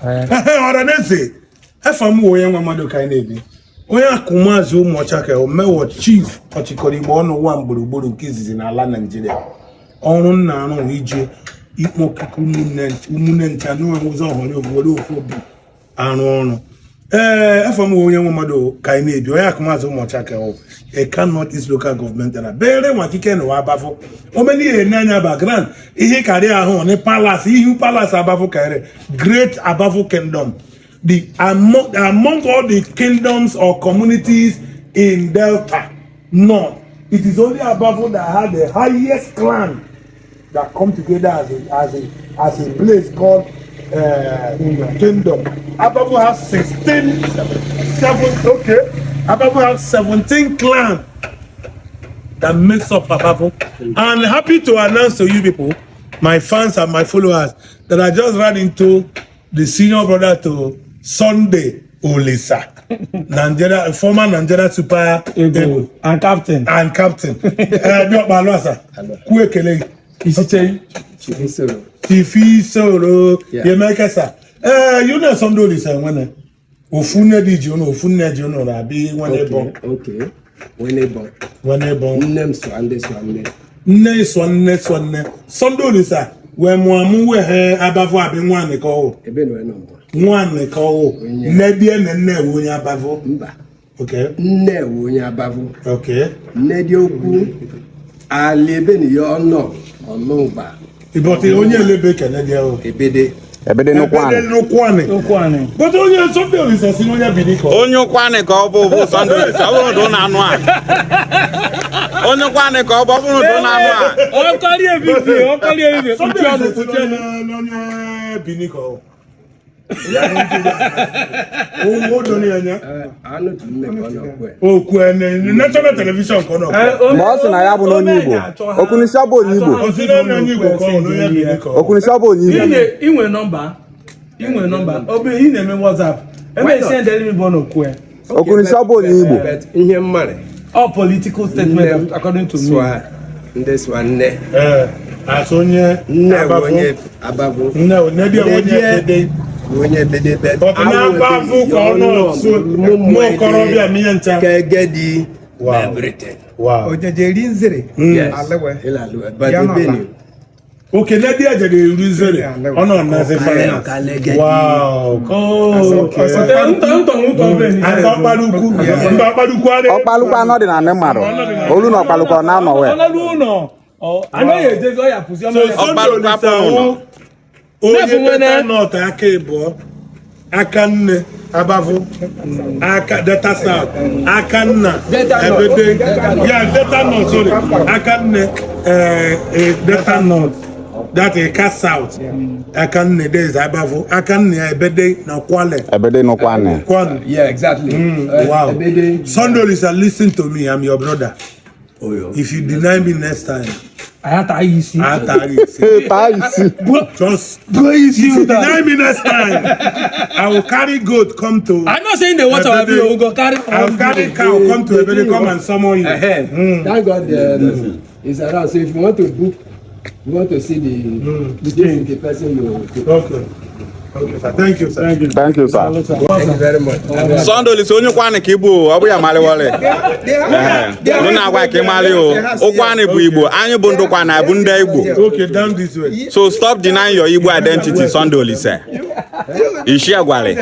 Ọra na eze, efa m onye nwe mmadụ ka anyị na-ebi onye akụ maazị Ụmụọcha ka omewo chief ọchịkọrọ Igbo ọnụ ụwa gburugburu nke izizi n'ala Naijiria. Ọrụ nna arụ ije ikpe okike ụmụnne ncha n'onwe ụzọ ọhụrụ were ofu obi arụ ọrụ. Ee, afọ m onye nwe mmadụ ka anyị na-ebi onye akụ maazị Ụmụọcha ka Ika North East Local Government na bere nwa kike na Abavo omeni ihe n'anya background ihe karịa ahụ ni palace ihu palace Abavo karịrị Great Abavo Kingdom, the among all the kingdoms or communities in Delta North, it is only Abavo that had the highest clan that come together as a place called kingdom. Abavo has 16, 7, okay. Abavo has 17 clans that makes up Abavo. And happy to announce to you people, my fans and my followers, that I just ran into the senior brother to Sunday Olisa, Nigeria, former Nigeria Super Eagle and captain. And captain. Ní ọ̀pá alọ́sà, kú ekele. Isiche. Ifi soro. Yeah. Yemekesa. Ee, yuna Sunday Olisa nwene. Ofu nne dị ji unu, ofu nne ji unu na-abịa nwene bọ. Okay. Nwene bọ. Nwene bọ. Nne m sọ ndị sọ nne. Nne sọ nne sọ nne. Sunday Olisa wee mụọ amụ wee he Abavo abi nwaanyị ka ọwụ. Ebe na nọ mbụ. Nwaanyị ka ọwụ. Nne die na nne ewu onye Abavo. Mba. Okay. Nne wu onye Abavo. Okay. Nne dị okwu ala ebe na ya ọnọ ọnụgba. But onye elebe kene dị ahụ. Ebede. Ebede n'Ụkwanị. Ebede n'Ụkwanị. Ụkwanị. But onye Sunday Olisa si n'onye Benin ka ọ. Onye Ụkwanị ka ọ bụ Sunday Olisa, ọ bụrụ na ụnụ anụ a. Onye Ụkwanị ka ọ bụ, ọ bụrụ na ụnụ anụ a. Ọkọrị ebibi, ọkọrị ebibi. Sunday Kpuchie ọnụ, Olisa si kpuchie ọnụ. n'onye Benin ka ọ. Owó doni anya. Anụ tụ nne ka ọ nọ kwe. Okwu ene national television ka ọ nọ. Ma ọ sị na ya bụ n'onye Igbo. Okwunisha bụ onye Igbo. Osi na onye Igbo ka ọ n'onye Benin ka ọ. Okwunisha bụ onye Igbo. Inwe nọmba, inwe nọmba. Ọ bụ ị na-eme WhatsApp. Ebe esi endeli mi bụ n'okwu ya. Okwunisha bụ onye Igbo. But ihe mmarị. All political statement according to me. Sụa ndị sụa nne. Ee, asị onye Nne wu Abavo. onye Abavo. Nne nne dị onye Ebede. Onye Ebede but But na Abavo ka ọ nọ so mụ okorobịa miye ncha. Kegedi. Wow. Everything. Wow. Ojeje ri nzere. Yes. Alewe. Ila but Ya nọ ebe ala. ni. Okay, nne dị ejere eri zere. Ọ nọ na eze finance. Ọkalegedi. Wow. Oh, Okay. Ntọ ntọ ntọ bẹ́ẹ̀ ni. Asị ọkpara ukwu. Mba ọkpara ukwu adịghị. Ọkpalụkwa anọ dị na ndị mmadụ. Olu na ọkpalụkwa ọ na-anọ wee. Ọlọ́lú ụlọ, anaghị ejezi ọ ya pụzi ọmọ So ya. Sunday Olisa wụ onye Nefu nwene. Delta North aka ịbụọ, aka nne Abavo, aka Delta South, aka nna Delta North. Ebede, Delta North. ya Delta North, sorry, aka nne Delta North, that Ika South, aka nne there is Abavo, aka nne ya Ebede na Kwale. Ebede n'Ụkwanị. Kwale. Yeah, exactly. Wow. Ebede. Sunday Olisa, listen to me, I'm your brother. Oyo. If you deny me next time, Anyị ata ya isi. I tell you. Taa isi. Just Buo isi if you ụta. deny me next time, I will carry goat come to. I'm not saying they watch our video, we go carry. I will carry cow come to Ebede, come and summon you. Thank God it's around. So if you want to book, you want to see the this is the person you. Okay. Okay, sir. Thank you, sir. Thank you. Thank you, sir. Thank you very much. Sunday Olisa onye Ụkwanị ka ị bụ o, ọ bụ ya malịwọlị. Unu na-agwa ka ị malị o. Ụkwanị bụ Igbo, anyị bụ ndị Ụkwanị, anyị bụ ndị Igbo. Okay, down this way. So stop denying your Igbo identity, Sunday Olisa. Ishi agwalị.